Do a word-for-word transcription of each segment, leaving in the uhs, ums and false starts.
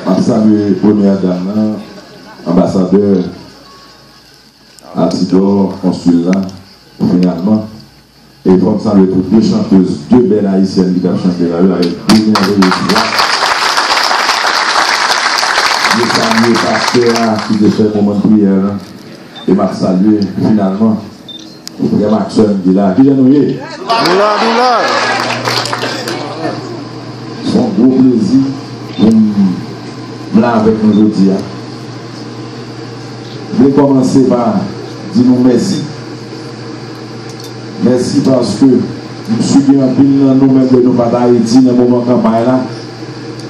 M ap salye premyè dam nan, anbasadè Altidor, konsil la, finalman. E fò m salye tou de chantèz, de bèl ayisyèn ki t ap chante la, yo, avèk de mèveye vwa. M salye pastè a ki te fè moman de priyè la. E m ap salye, finalman, frè m ak sè m ki la. Kijan nou ye? Nou la, nou la. Se yon gwo plezi pou m, m la avèk nou jodi a. M vle kòmanse pa di nou mèsi. Mèsi paske m si gen anpil nan nou, menm lè nou pa t Ayiti nan moman kanpay la,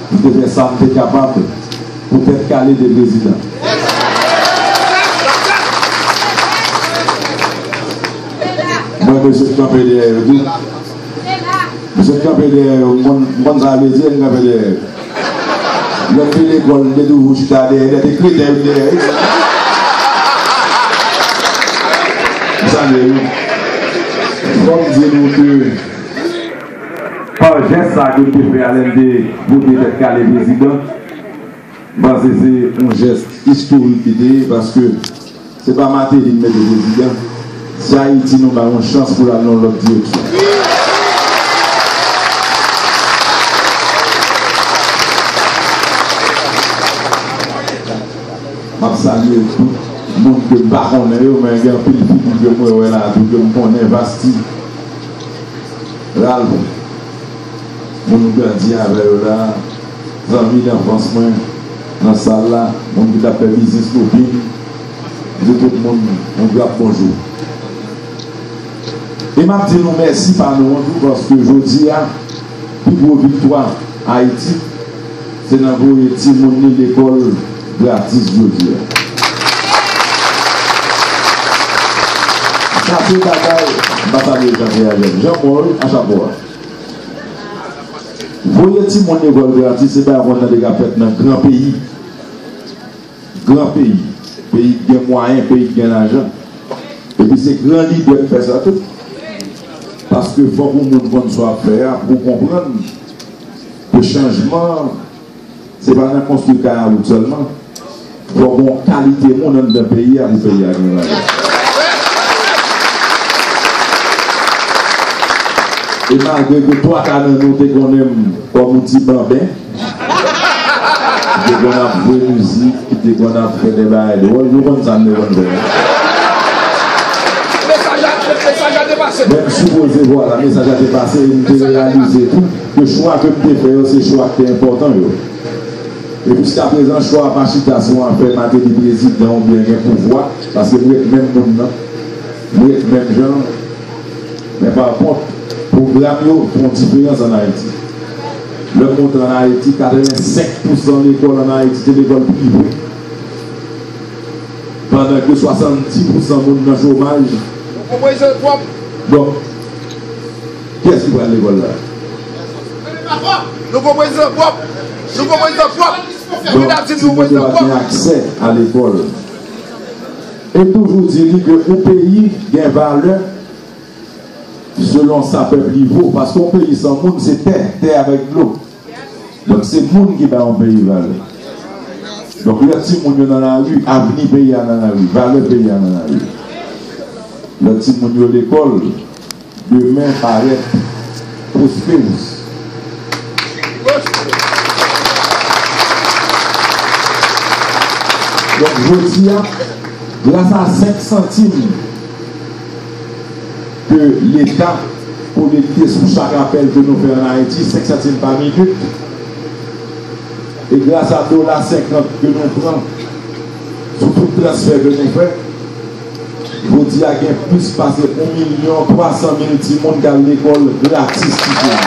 nou te fè sa n te kapab pou Tèt Kale te prezidan. Mwen, mesye k kanpe dèyè yo tou. Mesye k kanpe dèyè yo, m konn, m konn sa vle di, m kanpe dèyè yo. Lè m te lekòl, m te toujou chita dèyè, lè te kretè yo dèyè, wi. M salye, wi. Fò m di nou ke pa jès sa ke m te fè a lè m te vote Tèt Kale prezidan, m panse se yon jès istorik li te ye, paske se pa Martelly n mete prezidan. Se Ayiti nou bay yon chans pou l al nan yon lòt direksyon. M ap salye tout moun ke m pa konnen yo, men gen anpil figi ke mwen wè la tou, ke m konnen, Vasti, Ralph, moun m grandi avè yo la, zanmi danfans mwen nan sal la, moun ki t ap fè biznis loupin, m di tout moun yon grap bonjou. E m ap di nou mèsi pa non an tou, paske jodi a, pi gwo viktwa Ayiti, se nan voye timoun li lekòl gratis jodi a. Sa se bagay, m pa salye Jean Pierre Jean Paul, a chapo a. Voye timoun lekòl gratis, se bagay konn tande k ap fèt nan gran peyi. Gran peyi. Peyi k gen mwayen, peyi k gen lajan. Epi se gran lidè k fè sa tou. Paske fòk yon moun konn sa w ap fè a pou w konprann ke chanjman an, se pa nan konstwi kay ak wout sèlman. Fòk gon kalite moun anndan peyi a pou peyi a gen valè. E malgre ke twa ka nan nou te konnen m kòm yon ti banben, ki te konn ap jwe mizik, ki te konn ap fè de bagay dwòl, nou konn sa m te konn fè a. Mesaj la, mesaj la te pase. Men m sipoze, vwala, mesaj la te pase, e m te reyalize tou ke chwa ke m te fè yo, se chwa ki te enpòtan yo. E jiskaprezan, chwa a pa chita sou afè Martelly prezidan oubyen gen pouvwa, paske m ret menm moun nan, m ret menm jan, men pa kont, pwogram yo fè yon diferans ann Ayiti. Lè m monte ann Ayiti, katrevensenk pousan lekòl ann Ayiti se lekòl prive. Pandan ke swasanndis pousan moun nan chomaj. Donk, kiyès ki pral lekòl la? Nou gon prezidan pwòp. Nou gon prezidan pwòp. Donk, timoun yo pa gen aksè a lekòl. E toujou di li ke yon peyi gen valè selon sa pèp li vo. Paske yon peyi san moun, se tè, tè avèk dlo. Donk, se moun ki bay yon peyi valè. Donk, lè timoun yo nan lari, avni peyi a nan lari, valè peyi a nan lari. Lè timoun yo lekòl, demen parèt pwospè. Donk, jodi a, gras a senk santim ke Leta kolekte sou chak apèl ke nou fè ann Ayiti, senk santim pa minit, e gras a dola senkant ke nou pran sou tout transfè ke nou fè, jodi a gen plis pase yon milyon twa san mil timoun k al lekòl gratis ki fini.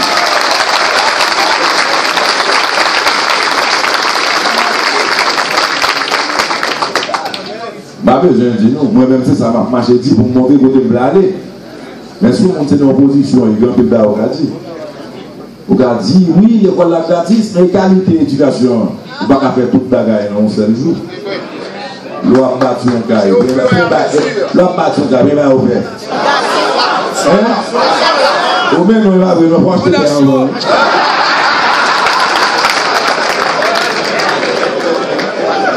M pa bezwen di nou, mwen menm se sa m ap mache di pou m montre kote m vle ale. Men si yon moun se nan opozisyon, gen anpil bagay ou ka di. Ou ka di, wi, lekòl la gratis, men e kalite edikasyon an? Ou pa ka fè tout bagay nan yon sèl jou. Lè w ap bati yon kay, lè w ap bati yon kay, men bagay ou fè. Hein? Ou menm, non, e pa vre, non, fò achte tè anvan.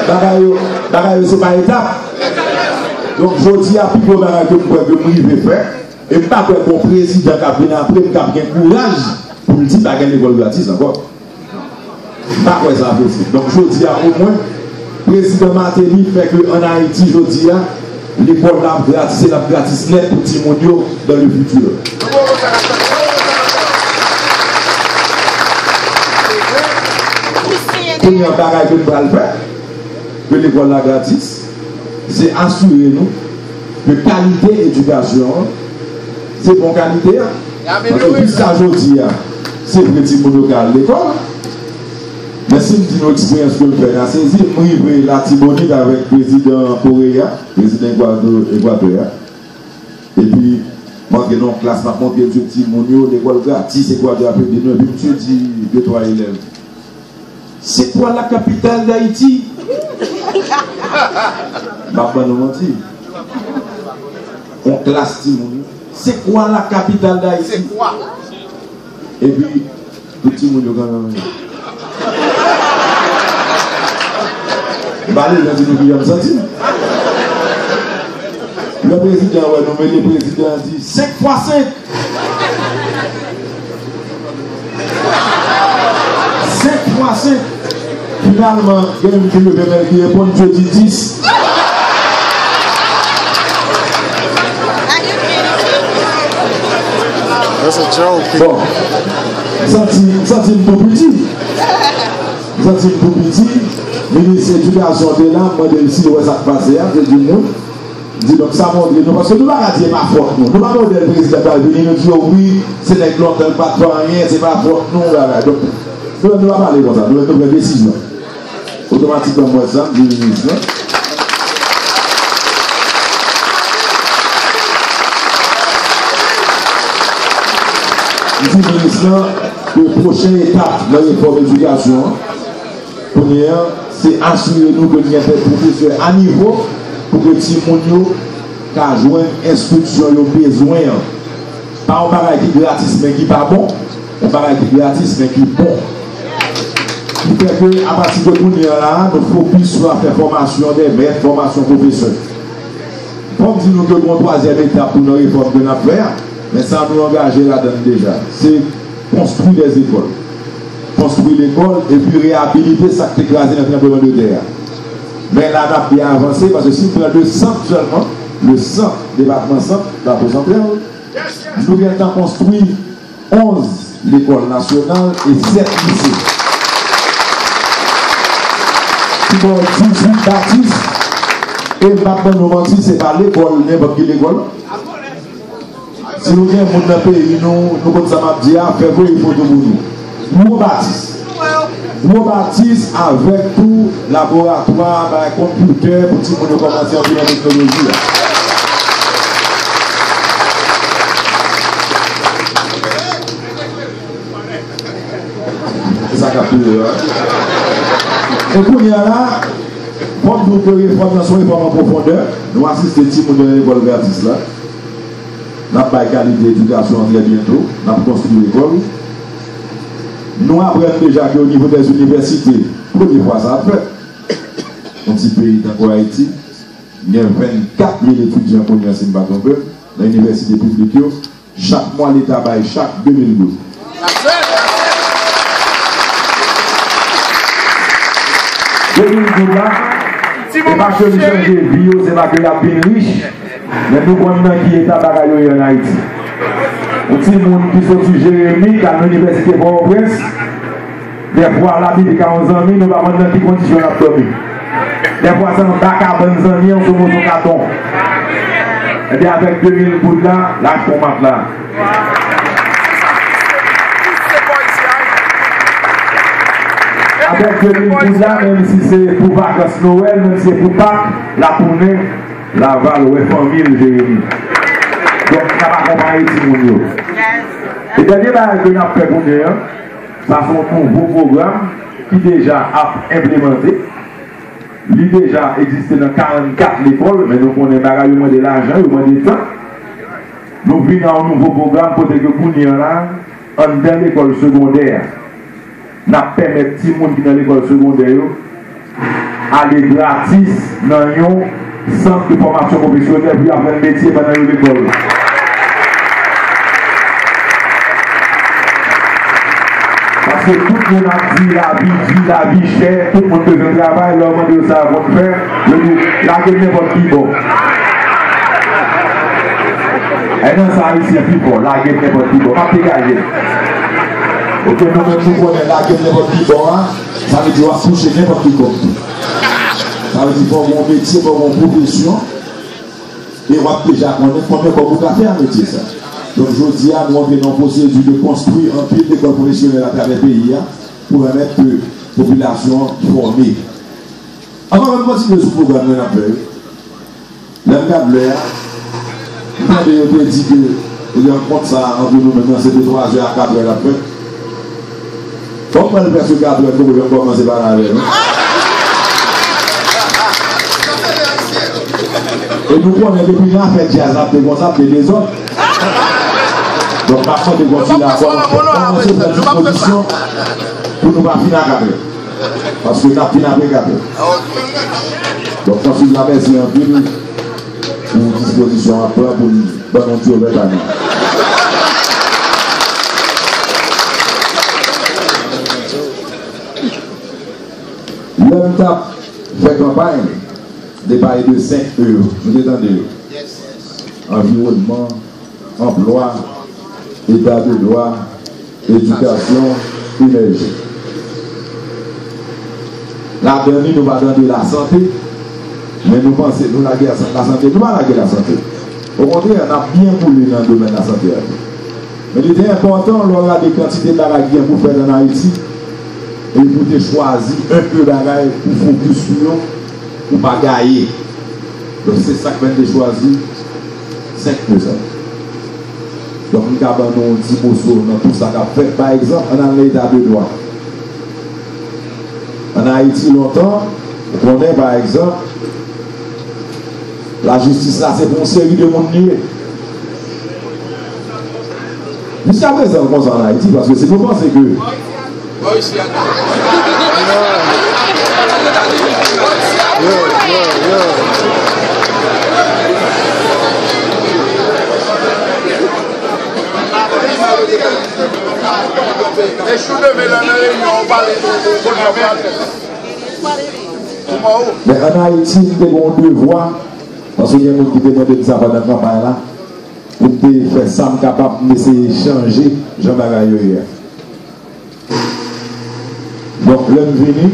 Bagay yo, bagay yo se pa etap. Donk, jodi a, pi gwo bagay ke m kwè ke m rive fè, e m pa kwè gon prezidan k ap vin apre m k ap gen kouraj pou l di pa gen lekòl gratis ankò. M pa kwè sa posib. Donk, jodi a, omwen, prezidan Martelly fè ke ann Ayiti, jodi a, lekòl la ap gratis e l ap gratis nèt pou timoun yo dans le futur. Premye bagay ke m pral fè, ke lekòl la gratis, se asire nou ke kalite edikasyon an, se bon kalite a. Paske jiska jodi a, se vre timoun yo ka al lekòl, men si m di nou eksperyans ke m fè, n a sezi, m rive Latibonit avèk prezidan Koreya, prezidan Ekwado-, Ekwatè a. Epi, m antre nan yon klas, m ap montre misye timoun yo, lekòl gratis, Ekwatè ap ede nou. Epi misye di de twa elèv, "C'est quoi la capitale d'Haïti?" M ap ban nou manti. On klas timoun, "C'est quoi la capitale d'Haïti?" Epi, tout timoun yo kanpe menm jan. M pa bezwen di nou kijan m santi m. Lè prezidan wè nou mele, prezidan di, "Senk fwa senk!" Senk fwa senk! Finalman, gen youn ki leve men l ki reponn, "Jodi dis." That's a joke. Bon, m santi, m santi m tou piti. M santi m tou piti. Minis edikasyon te la, m mande l si l wè sa k pase a, se di m wi. M di, donk, sa montre nou, paske nou pa ka di e pa fòt nou. Nou pa modèl prezidan k pral vini, nou di yo, wi, se nèg lontan k pa t fè anyen, se pa fòt nou, bagay. Donk, nou menm nou pa pale konsa, nou menm nou pran desizyon. Otomatikman, m wè sa, m di minis lan. M di minis lan ke pwochen etap nan refòm edikasyon an, kounye a, se asire nou ke n gen pwofesè a nivo pou ke timoun yo ka jwenn enstriksyon yo bezwen an. Pa yon bagay ki gratis men ki pa bon, yon bagay ki gratis men ki bon. Ki fè ke apati de kounye a la, nou fokis sou afè fòmasyon dè mèt, fòmasyon pwofesè. Fò m di nou ke gen yon twazyèm etap pou nan refòm ke n ap fè a, men sa nou angaje ladan l deja. Se konstwi dè lekòl. Konstwi lekòl epi reyabilite sa k te kraze nan tranblemanntè a. Men la n ap byen avanse, paske si n pran le sant sèlman, le sant, depatman sant, Plato Santral, nou gentan konstwi onz lekòl nasyonal e sèt lise. Pi bò dizuit batis, e m p ap ban nou manti, se pa lekòl, nenpòt ki lekòl. Si nou gen moun nan peyi nou, nou konn sa m ap di a, fè voye foto pou nou. Gwo batis. Gwo batis avèk tou laboratwa, bay konpitè pou timoun yo kòmanse antre nan teknoloji a. Se sa k ap tou yo a. E kounye a la, fò m di w ke refòm nan se yon refòm an pwofondè. Nou asiste timoun yo nan lekòl gratis la. N ap bay kalite edikasyon an trè byento. N ap konstwi lekòl. Nou aprann deja ke o nivo dè inivèsite, premye fwa sa ap fèt. Yon ti peyi tankou Ayiti, gen vennkat mil etidyan kounye a, si m pa twonpe m, nan inivèsite piblik yo. Chak mwa, Leta bay chak de mil goud. De mil goud la, se pa ke li chanje vi yo, se pa ke y ap vin rich, men nou konn nan ki eta bagay yo ye ann Ayiti. Yon timoun ki soti Jeremi, k al nan Inivèsite Pòtoprens, dèfwa, l ap viv ak yon zanmi, nou pa konn nan ki kondisyon l ap dòmi. Dèfwa, se anba kabann zanmi an, sou moso katon. Ebyen, avèk de mil goud la, l achte yon matla. Avèk de mil goud la, menm si se pou vakans Nwèl, menm si se pou Pak, l ap tounen Laval wè fanmi l, Jeremi. Donk, n ap akonpaye timoun yo. E dènye bagay ke n ap fè kounye a, sa se yon nouvo pwogram ki deja ap enplimante. Li deja egziste nan karannkat lekòl, men nou konnen bagay yo mande lajan, yo mande tan. Nou vin ak yon nouvo pwogram kote ke kounye a la, anndan lekòl segondè a, n ap pèmèt timoun ki nan lekòl segondè yo ale gratis nan yon sant de fòmasyon pwofesyonèl pou y aprann metye pandan yo lekòl. Paske tout moun ap di lavi di, lavi chè, tout moun bezwen travay, lè w mande yo sa yo konn fè, yo di w lage m nenpòt ki bò. E nan sa Ayisyen pi fò, lage m nenpòt ki bò, m ap degaje m. Oke, nou menm nou konnen lage m nenpòt ki bò a, sa vle di w ap touche nenpòt ki kòb tou. Sa vle di fò w gen yon metye, fò w gen yon pwofesyon, e w ap deja konnen konbyen kòb ou ka fè ak metye sa. Donk, jodi a, nou antre nan yon pwosedi de konstwi anpil lekòl pwofesyonèl atravè peyi a pou pèmèt ke popilasyon an fòme. Anvan ke m kontinye sou pwogram nan n ap fè yo, lè m gad lè a, m tande yo te di ke rankont sa a ant nou menm nan se de twa zè a kat è l ap fèt. Bon, m pral prèske kat è, kòm yo kòmanse pale avè nou. E nou konnen depi nan afè djaz la, ap te konsa, ap te dezòd. Donk, m ap mande konsi la, kòmanse pran dispozisyon pou nou pa fin a kat è. Paske n ap fin apre kat è. Donk, konsi la, mèsi anpil pou dispozisyon w ap pran pou n ban nou ti ovètay. Lè m t ap fè kanpay, m te pale de senk E yo. Nou te tande yo. Anviwònman, anplwa, eta de dwa, edikasyon, enèji. Ladan li, nou pa tande lasante, men nou panse nou lage lasante. Nou pa lage lasante. Okontrè, n ap byen boule nan domèn lasante a tou. Men li te enpòtan lè w gade kantite bagay ki gen pou fèt ann Ayiti, e pou te chwazi enpe bagay pou fokis sou yo, pou pa gaye. Donk, se sa k fè n te chwazi senk E sa yo. Donk, m ka ban nou yon ti moso nan tout sa k ap fèt. Pa egzanp, ann al nan eta de dwa. Ann Ayiti, lontan, ou konnen, pa egzanp, lajistis la, se pou yon seri de moun li ye. Jiskaprezan, l konsa ann Ayiti, paske si nou panse ke Men ann Ayiti, m te gen yon devwa, paske gen moun ki te mande m sa pandan kanpay la, pou m te fè sa m kapab pou m eseye chanje jan bagay yo ye a. Donk, lè m vini,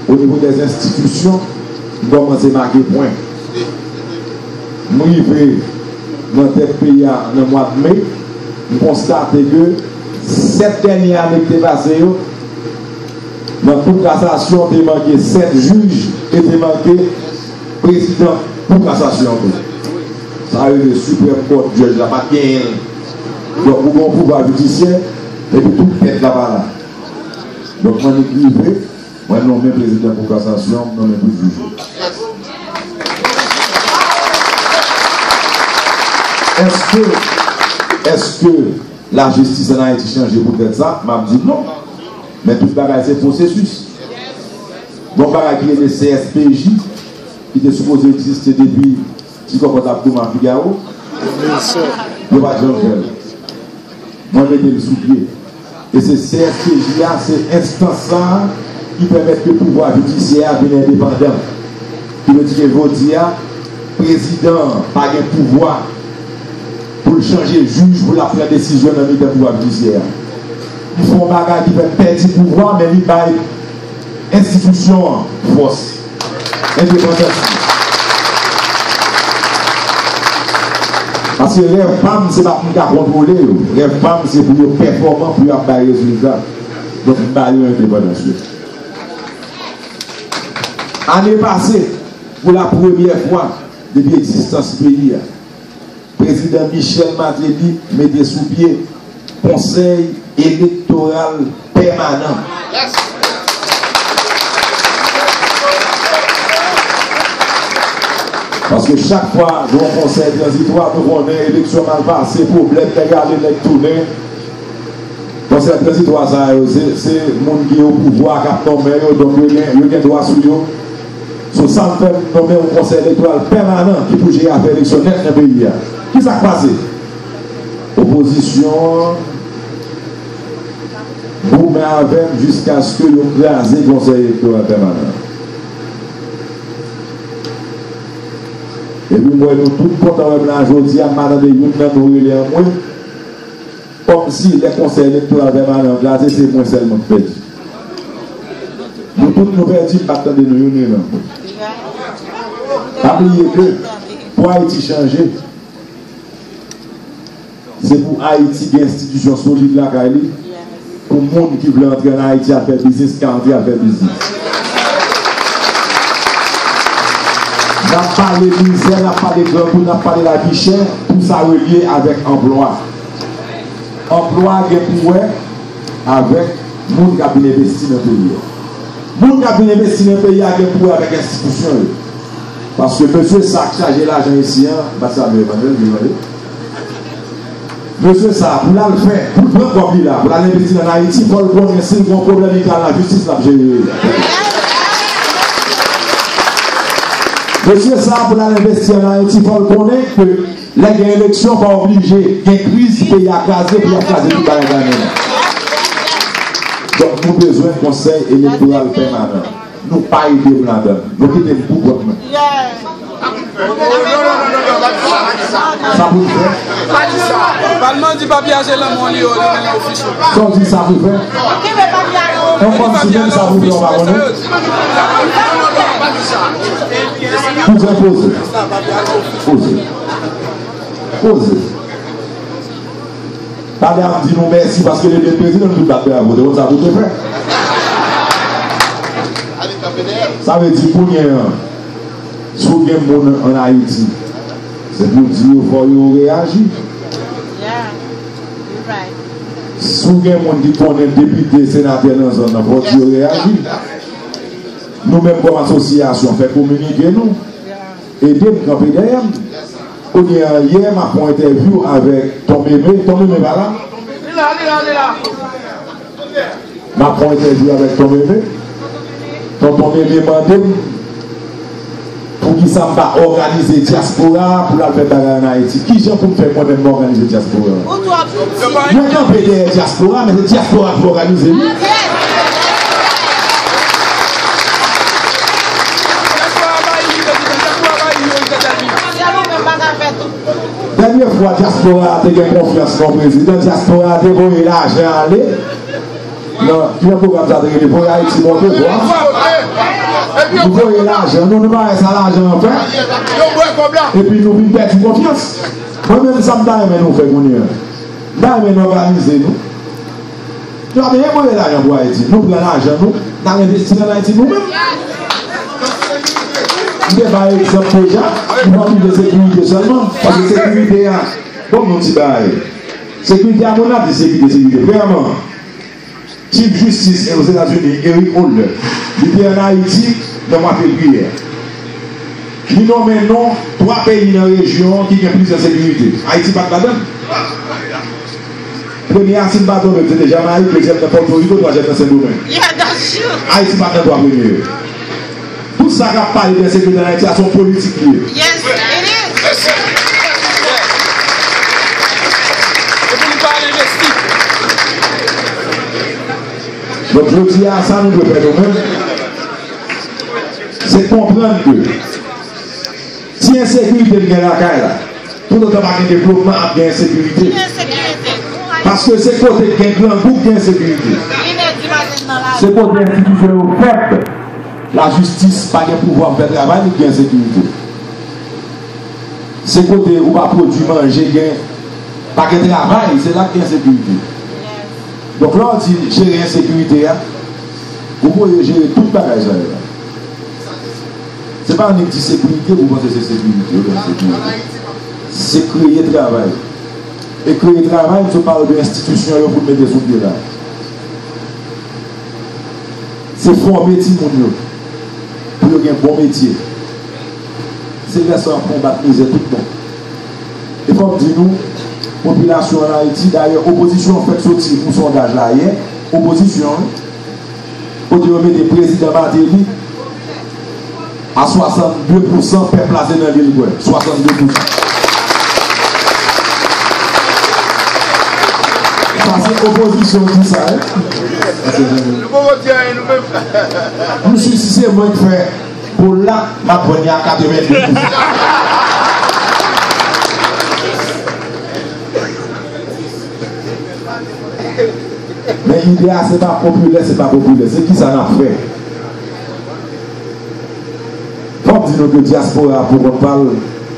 o nivo dè enstitisyon, m kòmanse make pwen. M rive nan tèt peyi a nan mwa de me, m konstate ke sèt dènye ane ki te pase yo, nan Kou Kasasyon, te manke sèt jij e te manke prezidan Kou Kasasyon an tou. Sa yo rele Supreme Court Judge la, pa t genyen l. Donk, ou gen yon pouvwa jidisyè, epi tout tèt la pa la. Donk, mwen, li rive, mwen nonmen prezidan Kou Kasasyon, m nonmen pou jij yo. Èske, èske lajistis ann Ayiti chanje poutèt sa? M ap di non. Men tout bagay se pwosesis. Gon bagay ki rele C S P J, ki te sipoze egziste depi Ti Kòkòt ap touman Figawo, yo pa t janm fè l. Mwen mete l sou pye. E se C S P J a, se enstans sa a ki pèmèt ke pouvwa jidisyè a vin endepandan. Ki vle di ke jodi a, prezidan an pa gen pouvwa pou l chanje jij, pou l ap pran desizyon nan mitan pouvwa jidisyè a. Li fè yon bagay ki fè l pèdi pouvwa, men li bay enstitisyon an fòs, endepandans li. Paske rèv pa m, se pa pou m ka kontwole yo. Rèv pa m, se pou yo pèfòman, pou y ap bay rezilta. Donk, m ba yo endepandans yo. Ane pase, pou la premyè fwa depi egzistans peyi a, Prezidan Michel Martelly mete sou pye Konsèy Elektoral Pèmanan. Paske chak fwa gen yon konsèy tranzitwa, nou konnen eleksyon mal pase, pwoblèm, nèg ale, nèg tounen. Bon, Tranzitwa sa yo, se, se moun ki o pouvwa k ap nonmen yo, donk yo gen, yo gen dwa sou yo. So, sa m fè m nonmen yon konsèy elektoral pèmanan ki pou jere afè eleksyon nèt nan peyi a. Ki sa k pase? Opozisyon an goumen avè m jiskaske yo kraze konsèy elektoral pèmanan an. Epi m wè nou tout kontan wè m la jodi a, m pa tande youn nan nou rele anmwe. Kòmsi lè konsèy elektoral pèmanan an kraze, se mwen sèlman k pèdi. Nou tout nou pèdi, m pa t tande nou youn youn nan. Pa bliye ke pou Ayiti chanje, se pou Ayiti gen enstitisyon solid lakay li, pou moun ki vle antre ann Ayiti al fè biznis ka antre al fè biznis. N ap pale mizè, n ap pale grangou, n ap pale lavi chè, pou sa relye avèk anplwa. Anplwa gen pou wè avèk moun k ap vin envesti nan peyi a. Moun k ap vin envesti nan peyi a gen pou wè avèk enstitisyon yo. Paske mesye sa k chaje lajan isi an, m pa t salye Emmanuel, vin mande. Mesye sa, pou l al fè, pou l pran kòb li la, pou l al envesti ann Ayiti, fò l konnen si l gen yon pwoblèm, li ka al lajistis, l ap jere. Mesye sa, pou l al envesti ann Ayiti, fò l konnen ke lè gen eleksyon, pa oblije gen kriz, peyi a kraze, pou y ap kraze tout bagay nan men l. Donk, nou bezwen konsèy elektoral pèmanan. Nou pa ede m ladan l. Nou kite m pou kont mwen. Sa pou n fè? Palman di papye a se lanmò li yo, li mennen ofis yo. Sa w di sa pou fè? Ou konn si menm sa pou fè, ou pa konnen? Kouzen, poze. Poze. Poze. Talè a m di nou mèsi paske li te prezidan, nou tout bat bravo. Te konn sa pou te fè. Sa vle di kounye a, si w gen moun ann Ayiti, se pou w di yo fò yo reyaji. Si w gen moun ki konnen depite, senatè nan zòn nan, fò w di yo reyaji. Nou menm kòm asosyasyon, fè kominike nou. Ede m kanpe dèyè m. Kounye a, yè, m ap fè yon entèvyou avèk Ton Meme. Ton Meme pa la? Li la, li la, li la. M ap fè yon entèvyou avèk Ton Meme. Tonton Meme mande m poukisa m pa òganize dyaspora a pou l al fè bagay ann Ayiti. Kijan pou m fè mwen menm m òganize dyaspora a? Ou twò piti. Mwen kanpe dèyè dyaspora, men se dyaspora a ki òganize li. Dènye fwa dyaspora a te gen konfyans nan yon prezidan, dyaspora a te voye lajan ale. Nan, ki nan pwogram sa te rele, voye Ayiti monte, vwa. Nou voye lajan, nou, nou pa wè sa lajan an fè. Epi nou vin pèdi konfyans. Mwen menm, sa m ta renmen nou fè kounye a, m ta renmen n òganize nou. Nou pa bezwen voye lajan pou Ayiti. Nou pran lajan nou, n al envesti l ann Ayiti nou menm. M te bay egzanp deja, nou pa bliye sekirite sèlman. Paske sekirite a, bon, nou ti bay. Sekirite a, moun ap di sekirite, sekirite. Premyèman, Chief Justice Ozetazini, Eric Holder, li te ann Ayiti nan mwa fevriyè. Li nonmen non twa peyi nan rejyon an ki gen plizyè sekirite. Ayiti pa t ladan l. Premye a, si m pa twonpe m, se te Jamayik, dezyèm nan Pòtoriko, twazyèm nan Sendomeng. Ayiti pa t nan twa premye yo. Tout sa k ap pale de ensekirite ann Ayiti a, se yon politik li ye. Yes, it is. Epi li pa al envesti. Donk, jodi a, sa nou dwe fè nou menm, se konprann ke si ensekirite n gen lakay la, toutotan pa gen devlopman, ap gen ensekirite. Paske se kote k gen grangou k gen ensekirite. Se kote enstitisyon yo fèb, lajistis pa gen pouvwa pou fè travay li, k gen ensekirite. Se kote ou pa pwodui manje, gen, pa gen travay, se la k gen ensekirite. Donk, lè w di jere ensekirite a, ou voye jere tout bagay sa yo la. Se pa annik di sekirite pou w panse se sekirite, ou gen sekirite. Se kreye travay. E kreye travay, m sot pale de enstitisyon yo pou n mete sou pye la. Se fòme timoun yo pou yo gen bon metye. Se lè sa w ap konbat mizè tout bon. E fò m di nou, Popilasyon an Ayiti, dayè, opozisyon an fèk soti yon sondaj la yè, opozisyon an, kote yo mete prezidan Martelly a swasannde pousan, pèp la se nan li l kwè, swasannde pousan. Sa se opozisyon ki di sa, wi. Nou poko di anyen nou menm. Misye, si se mwen k fè poul la, m ap vann li a katrevenndez pousan. Men ide a, se pa popilè, se pa popilè. Se kisa n ap fè? Fò m di nou ke dyaspora a pou kont pa l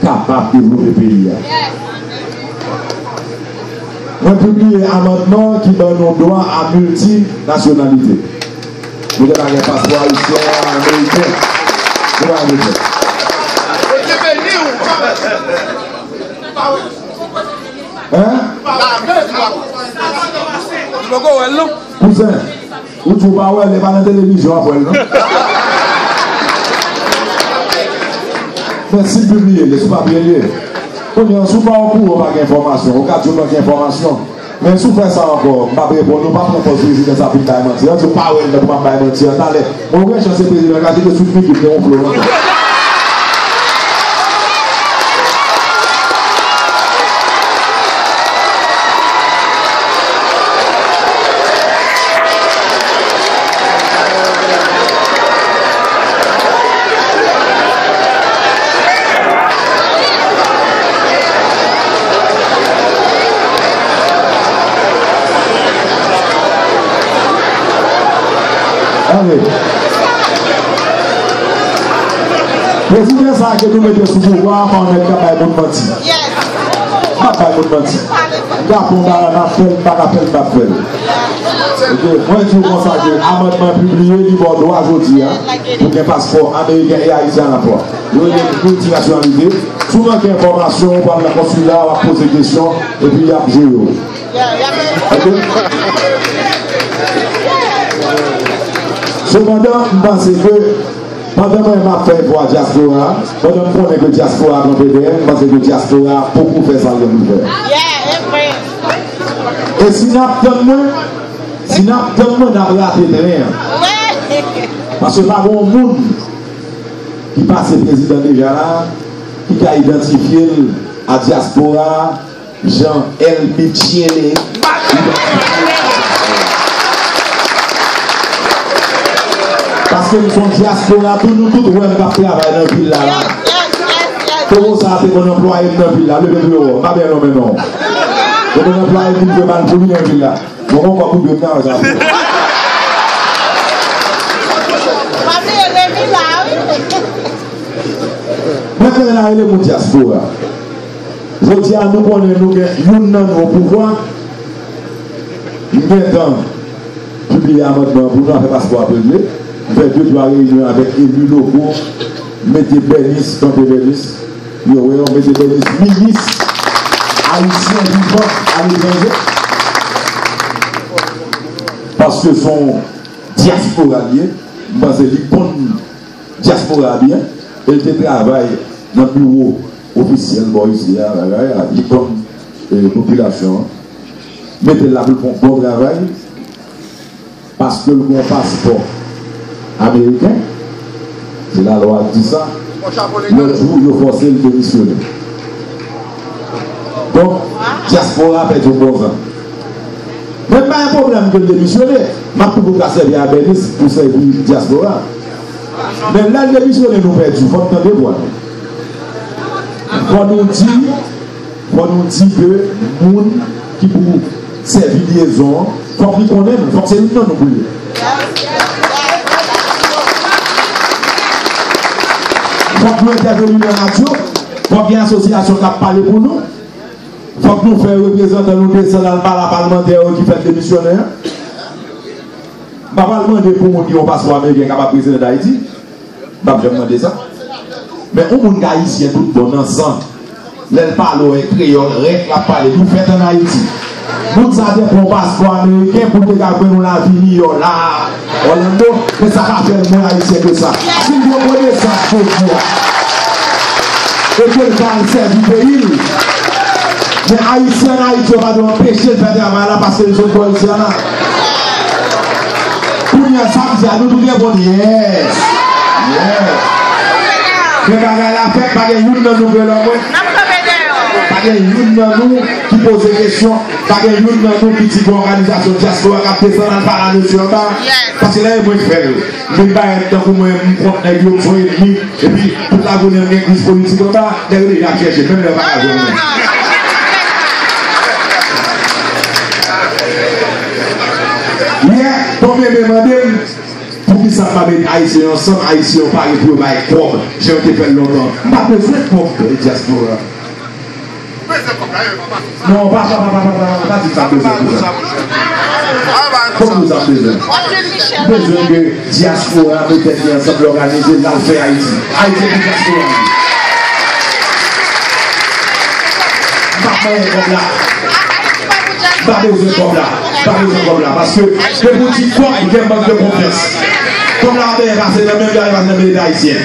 kapab devlope peyi a. Mwen pibliye amandman ki ban nou dwa a miltinasyonalite. Nou te pa gen paspò ayisyen, ameriken. Nou pa gen bezwen. Hein? Kouzen, ou di w pa wè l, e pa nan televizyon w ap wè l, non? Men si l pibliye, li sou papye l ye. Kounye a, si w pa okouran, w pa gen enfòmasyon. Ou ka di w manke enfòmasyon. Men si w fè sa ankò, m p ap reponn ou, pa pran pòz prezidan sa pou n bay manti. An di w pa wè l, men pou m ap bay manti an talè. Mwen wè jan se prezidan ka jete sou figi m, gen yon flo ankò. Ann. Prezidan sa a ke nou mete sou pouvwa a pa yon nèg k ap bay moun manti. M p ap bay moun manti. M ka fè yon bagay, m ap fè l, m pa ka fè l, m p ap fè l. Oke, mwen di w konsa ke amandman pibliye, li ba w dwa jodi a pou gen paspò ameriken e ayisyen alafwa. Yo rele l miltinasyonalite. Si w manke enfòmasyon, ou pral nan konsila, w ap poze kesyon, epi y ap jere w. Oke? Sepandan, m panse ke pandan mwen m ap fè efò a dyaspora a, pandan m konnen ke dyaspora a kanpe dèyè m, m panse ke dyaspora a poko fè sa l gen pou l fè. E si n ap tann mwen, si n ap tann mwen, n ap rate tren an. Paske pa gen yon moun ki pase prezidan deja la, ki ka idantifye l a dyaspora a, jan L Michele idantifye l a dyaspora. Paske m se yon dyaspora, tou nou tout wè m k ap travay nan vil la la. Toro sa a te konn anplwaye m nan vil la, leve pou yo wè w. M pa byen non men non. Yo konn anplwaye m vin jwe bal pou li nan vil la. Mwen gon kòb pou dwe m nan sa. Pa bliye Remi la, wi. Mwen fè la rele moun dyaspora. Jodi a, nou konnen nou gen youn nan nou o pouvwa. M gentan pibliye amandman an pou nou, afè paspò ap regle. M fè de twa reyinyon avèk eli loko. M mete Bernice, kanpe Bernice. Yo, yo mete Bernice minis ayisyen vivan aletranje. Paske se yon dyaspora li ye. M panse li konn dyaspora a byen. E l te travay nan biwo ofisyèl bò isi a, bagay a, li konn, e, popilasyon an. Mete l la pou l fè yon bon travay. Paske l gen yon paspò ameriken, se lalwa k di sa, lòt jou, yo fòse l demisyone. Donk, dyaspora a pèdi yon bon zanmi. Men m pa gen pwoblèm ke l demisyone, m ap toujou ka sèvi a Bernice pou sèvi dyaspora. Men lè l demisyone, nou pèdi, fò n tande vwa nou. Fò nou di, fò nou di ke moun ki pou sèvi lyezon an, fòk li konnen nou, fòk se youn nan nou pou l ye. Fòk nou entèveni nan radyo, fòk gen asosyasyon k ap pale pou nou, fòk nou fè reprezantan nou desann al pale a palmantè yo ki fèk demisyone an. M pa pral mande pou moun ki gen yon paspò ameriken kapab prezidan Dayiti. M p ap janm mande sa. Men yon moun k ayisyen tout bon nan san, lè l pale w kreyòl rèk l ap pale, nou fèt ann Ayiti. Moun sa te pran yon paspò ameriken pou l te ka jwenn yon lavi miyò la a, Orlando, men sa pa fè l mwens ayisyen ke sa. Si l gen konesans jodi a, e ke l ka al sèvi peyi l, Men Ayisyen ann Ayiti yo pa dwe anpeche l fè travay la paske l sot bò isi a la. Kounye a, sa m di a, nou tout reponn, yes. Yes. Men bagay la fèt, pa gen youn nan nou, frè mwen. Pa gen youn nan nou ki poze kesyon. Pa gen youn nan nou ki di gen òganizasyon dyaspora k ap desann al pale a mesye anba. Paske lè e mwen k fè l. M vin parèt tankou mwen, m kont nèg yo, m se yon ènmi. Epi, tout lajounen, m gen kriz politik anba. Nèg yo deja ap chèche, menm lè yo pa ka jwenn mwen. Yè, Tonmeme mande m, poukisa m pa met Ayisyen yo ansanm, Ayisyen yo pare pou yo bay kòb, jan yo te fè l lontan. M pa bezwen kòb dyaspora. Non, pa, pa, pa, pa, pa, pa, pa di sa bezwen pou sa. Fòk nou sa bezwen. Bezwen ke dyaspora mete tèt li ansanm, l òganize, l al fè Ayiti. Ayiti se pou dyaspora. M pa manyen kòb la. M pa bezwen kòb la. M pa bezwen kòb la. Paske depi w di kòb, gen mank de konfyans. Kòb la ap pase nan menm jan li pase nan milyè ayisyen.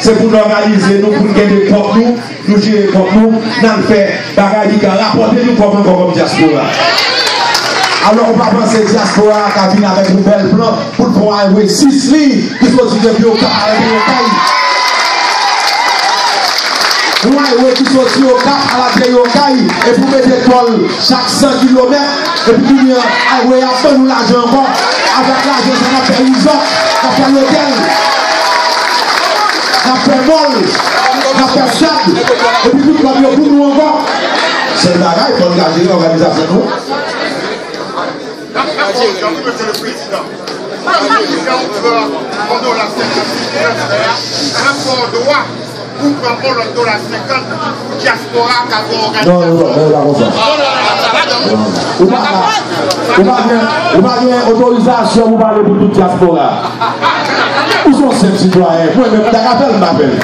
Se pou n òganize nou, pou n kenbe kòb nou. Nou jere kòb nou, n al fè bagay ki ka rapòte nou kòb ankò kòm dyaspora. Alò, ou pa panse dyaspora a ka vin avèk yon bèl plan pou l fè yon highway sis liy ki soti depi Okap al ateri Okay? Yon highway ki soti Okap al ateri Okay, epi w mete tòl chak san kilomèt, epi kounye a, highway a ap ban nou lajan ankò. Avèk lajan sa, n ap fè resort, n ap fè lotèl, n ap fè mall, n ap fè stad, epi tout kòb yo pou nou ankò. Sèl bagay, fò n ka jere òganizasyon nou. N ap fè kòb, jan m di mesye le prezidan. Sa ki fè ou pran yon dola senkant pou transfè a, n ap fè w dwa pou w pran yon lòt dola senkant pou dyaspora ka fè òganizasyon. Non, non, non, non, e pa konsa. Ou pa ka, ou pa gen, ou pa gen otorizasyon pou pale pou tout dyaspora. Ou se yon senp sitwayen, mwen menm, m ta ka fè l, m pa fè l.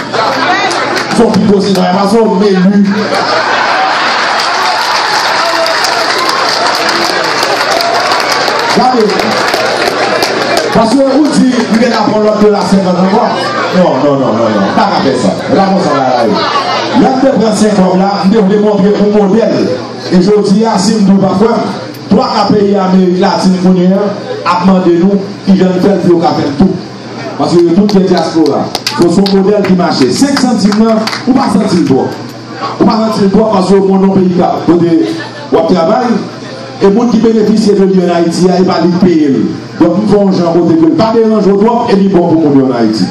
Se yon pi gwo sitwayen pase w, m eli. Gade. Paske ou di, m gentan pran lòt dola senkant ankò. Non, non, non, non, non. M pa ka fè sa. E pa konsa bagay yo. Lè m te pran senk kòb la, m te vle montre yon modèl. E jodi a, si m di w pa kwè m, twa ka peyi Amerik Latin kounye a ap mande nou kijan n fè l pou yo ka fè n tou. Paske yo tout gen dyaspora. Fò se yon modèl ki mache. Senk santim nan, ou pa santi l twòp. Ou pa santi l twòp paske w konn yon peyi ka, kote w ap travay. E moun ki benefisye de li ann Ayiti a, e pa li k peye l. Donk, m fè yon jan kote ke l pa deranje w twòp e li bon pou moun yo ann Ayiti.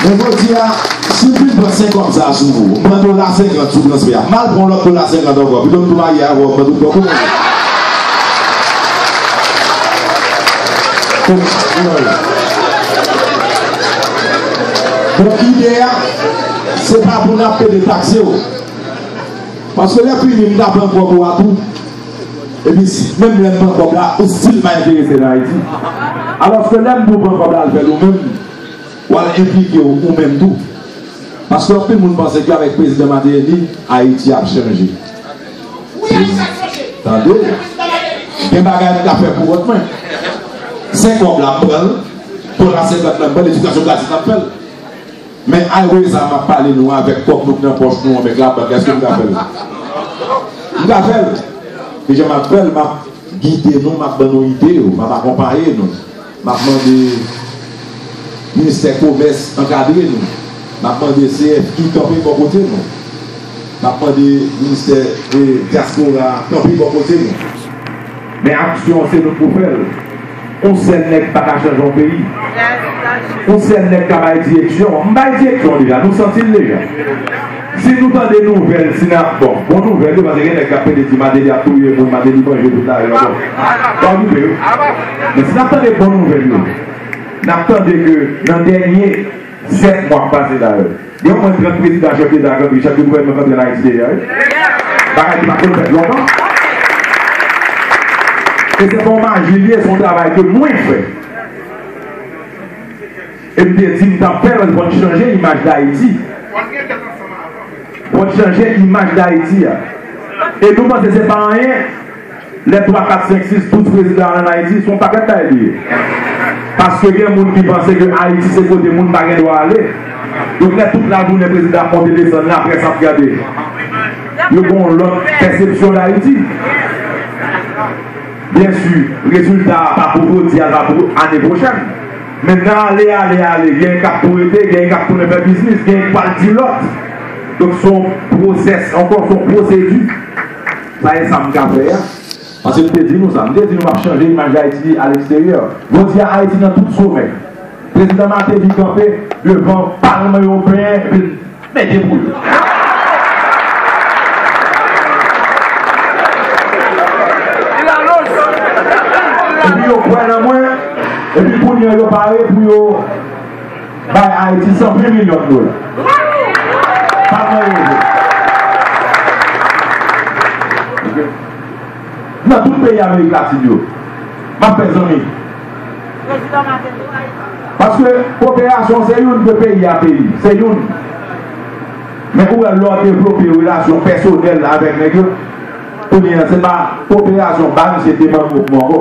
Men jodi a, si m fin pran senk kòb sa a sou ou, m pran dola senkant sou transfè a, m al pran yon lòt dola senkant ankò, pito m tou marye avè w, m pran tout kòb ou. Donk, ide a, se pa pou n ap pede takse w. Paske lè fini, m ta pran kòb ou a tou. Epi, menm lè m pran kòb la, ou still pa enterese nan Ayiti. Alòske lè m di w pran kòb la al fè l ou menm, w al enplike w ou menm tou. Paske anpil moun panse ke avèk Prezidan Martelly, Ayiti ap chanje. Tande, gen bagay m ka fè pou kont mwen. Senk kòb la, m pran l. Dola senkant la, m pran l, edikasyon gratis la, m fè l. Men highway sa a m ap pale nou avèk kòb nou k nan pòch nou an, men k labank, èske m ka fè l? M ka fè l. E jan m ap fè l, m ap gide nou, m ap ban nou ide yo, m ap akonpaye nou. M ap mande Ministè Komès ankadre nou. M ap mande C F I kanpe bò kote nou. M ap mande Ministè, eh, Dyaspora kanpe bò kote nou. Men aksyon an se nou k pou fè l. Yon sèl nèg pa ka chanje yon peyi. Yon sèl nèg ka bay direksyon. M bay direksyon deja, nou santi l deja. Si nou tande nouvèl, si n ap, bon, bon nouvèl yo, paske gen nèg k ap pede di Martelly ap touye moun, Martelly manje tout lari ankò. Pa okipe yo. Men si n ap tande bon nouvèl yo, n ap tande ke nan dènye sèt mwa k pase la yo, gen omwen trant prezidan, chèf deta k antre, chèf de gouvènman k antre ann Ayiti deja, wi. Bagay ki pa t konn fèt lontan. E se pa yon maji l ye, se yon travay ke mwen fè. E m te di m t ap fè l, fò n chanje imaj Dayiti. Fò n chanje imaj Dayiti a. E nou panse se pa anyen? Lè twa, kat, senk, sis, douz prezidan ann Ayiti, se yon pakèt bagay li ye. Paske gen moun ki panse ke Ayiti se kote moun pa gen dwa ale. Donk, lè tout lajounen prezidan ap monte desann, laprès ap gade. Yo gen yon lòt pèsepsyon d Ayiti. Byen si, rezilta a pa pou jodi a, l pa pou ane pwochèn. Men nan ale, ale, ale, gen k ap tou rete, gen k ap tounen fè biznis, gen k pral di lòt. Donk, se yon pwosès, ankò, se yon pwosedi. Sa e sa m ka fè a. Paske m te di nou sa, m te di nou m ap chanje imaj Ayiti aleksteryè. Jodi a, Ayiti nan tout somè. Prezidan Martelly kanpe devan Palman Ewopeyen, epi l mete pou yo. Epi yo kwè nan mwen, epi kounye a yo pare pou yo bay Ayiti san ven milyon dola. Palman Ewopeyen. Nan tout peyi Amerik Latin yo. M ap fè zanmi. Paske koperasyon se youn ke peyi a peyi. Se youn. Men ou wè lè w devlope relasyon pèsonèl avèk nèg yo, kounye a se pa koperasyon ba misye demann gwoup mwen ankò.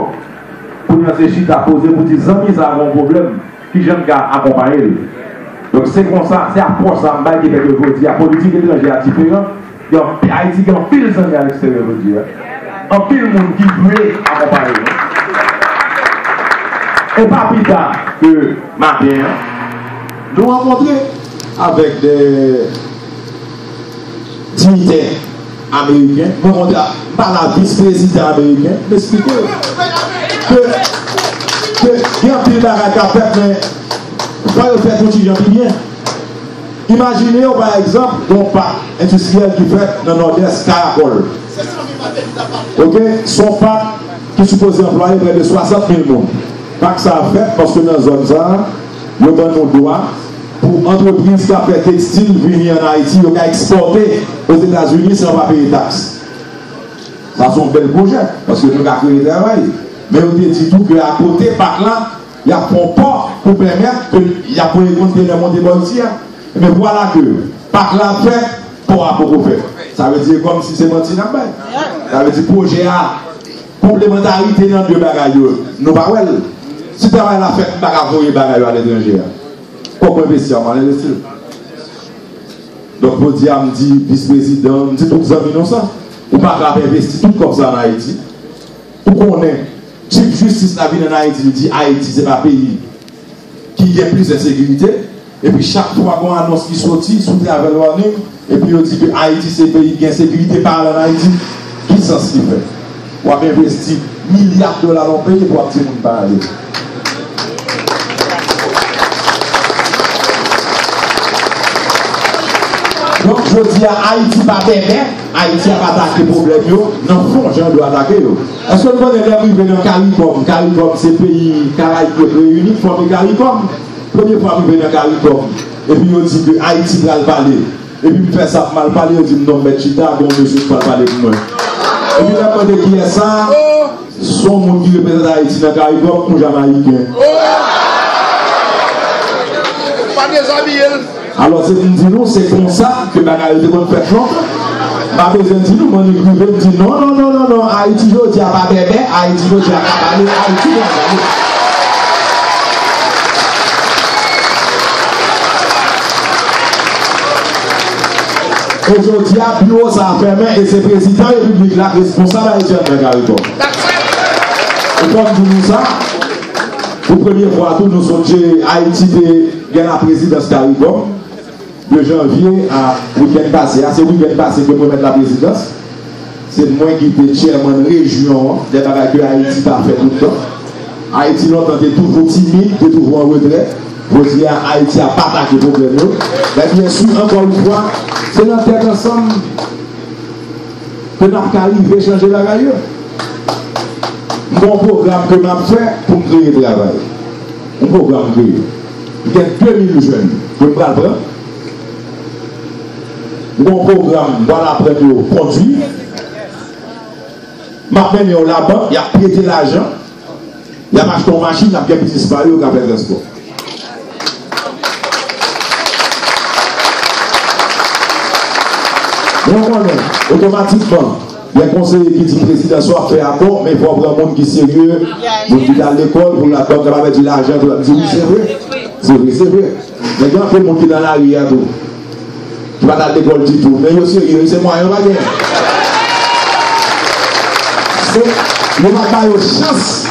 Kounye a se chita poze pou di zanmi sa a gen yon pwoblèm. Kijan n ka akonpaye l? Donk, se konsa, se apwòch sa a m bay ki fè ke jodi a, politik etranjè a diferan. Gen anp-, Ayiti gen anpil zanmi aleksteryè jodi a. Anpil moun ki vle akonpaye nou. E pa pita ke maten an, nou rankontre avèk de diyitè ameriken, mwen kontre a, m pale a vis prezidan ameriken, m esplike yo ke, ke gen anpil bagay k ap fèt, men fò yo fèt yon ti jan pi byen. Imajine w, pa egzanp, gen yon pak endistriyèl ki fèt nan Nòdès, Karakòl. Oke? Se yon pak ki sipoze anplwaye prè de swasant mil moun. Pak sa a fèt paske nan zòn sa a, yo ban nou dwa pou antrepriz k ap fè tekstil vini ann Ayiti, yo ka ekspòte Ozetazini san pa peye taks. Sa se yon bèl pwojè, paske nou ka kreye travay. Men yo te di tou ke akote pak la, y ap fè yon pò pou pèmèt ke y ap voye kontènè monte bò isi a. Men vwala ke pak la ap fèt, pò a poko fèt. Sa vle di kòmsi se manti n ap bay. Sa vle di pwojè a, konplemantarite nan de bagay yo, nou pa wè l. Si travay la fèt, m pa ka voye bagay yo aletranje a. Kòb mwen envesti a, m al envesti l. Donk, jodi a, m di vis prezidan, m di tout zanmi nou sa. Ou pa ka ap envesti tout kòb sa ann Ayiti. Ou konnen, chif jistis la vin ann Ayiti, li di Ayiti se pa peyi ki gen plis ensekirite. Epi chak fwa gon anons ki soti sou travel warning, epi yo di ke Ayiti se peyi ki gen sekirite, pa al ann Ayiti. Ki sans ki fè? W ap envesti milya dola nan yon peyi epi w ap di moun pa ale. Donk, jodi a, Ayiti pa bèbè, Ayiti ap atake pwoblèm yo nan fon, jan yo dwe atake yo. Èske nou konnen lè m rive nan Karikòm, Karikòm se peyi Karayib yo k reyini, fòme Karikòm? Premye fwa m rive nan Karikòm, epi yo di ke Ayiti pral pale. Epi m fè sa, m al pale, yo di m non, m mèt chita, gen yon mesye k pral pale pou mwen. Epi lè m mande kiyès sa, se yon moun ki reprezante Ayiti nan Karikòm, yon Jamayiken. Pa dezabiye l. Alò, se pou m di nou, se konsa ke bagay yo te konn fèt lontan. M pa bezwen di nou, m annik rive, m di non, non, non, non, non, Ayiti jodi a pa bèbè, Ayiti jodi a ka pale, Ayiti pral pale. E jodi a, biwo sa a fèmen e se prezidan repiblik la k responsab Ayiti anndan Karikòm. E fò m di nou sa, pou premye fwa tou, nou sonje Ayiti te gen laprezidans Karikòm de janvye a wikenn pase a. Se wikenn pase ke m remèt laprezidans. Se mwen ki te chairman rejyon an, de bagay ke Ayiti pa fè tout tan. Ayiti lontan te toujou timid, te toujou an retrè. Jodi a, Ayiti ap atake pwoblèm yo. Men byen si, ankò yon fwa, se nan tèt ansanm ke n ap ka rive chanje bagay yo. M gen yon pwogram ke m ap fè pou m kreye travay. Yon pwogram m kreye. M gen de mil jèn ke m pral pran. M gen yon pwogram m pral aprann yo kondwi. M ap mennen yo labank, y ap prete lajan, y ap achte yon machin, y ap gen biznis pa yo, yo ka fè transpò. Nou konnen, otomatikman, gen konseye ki di prezidan sa w ap fè a bon, men fò w pran moun ki serye, moun ki t al lekòl, pou labank kapab pèdi lajan, tou, m di wi, se vre. Se vre, se vre. Men gen anpil moun ki nan lari a tou. ki pa t al lekòl ditou. Men yo serye, se mwayen yo pa genyen. Se, yo pa ba yo chans.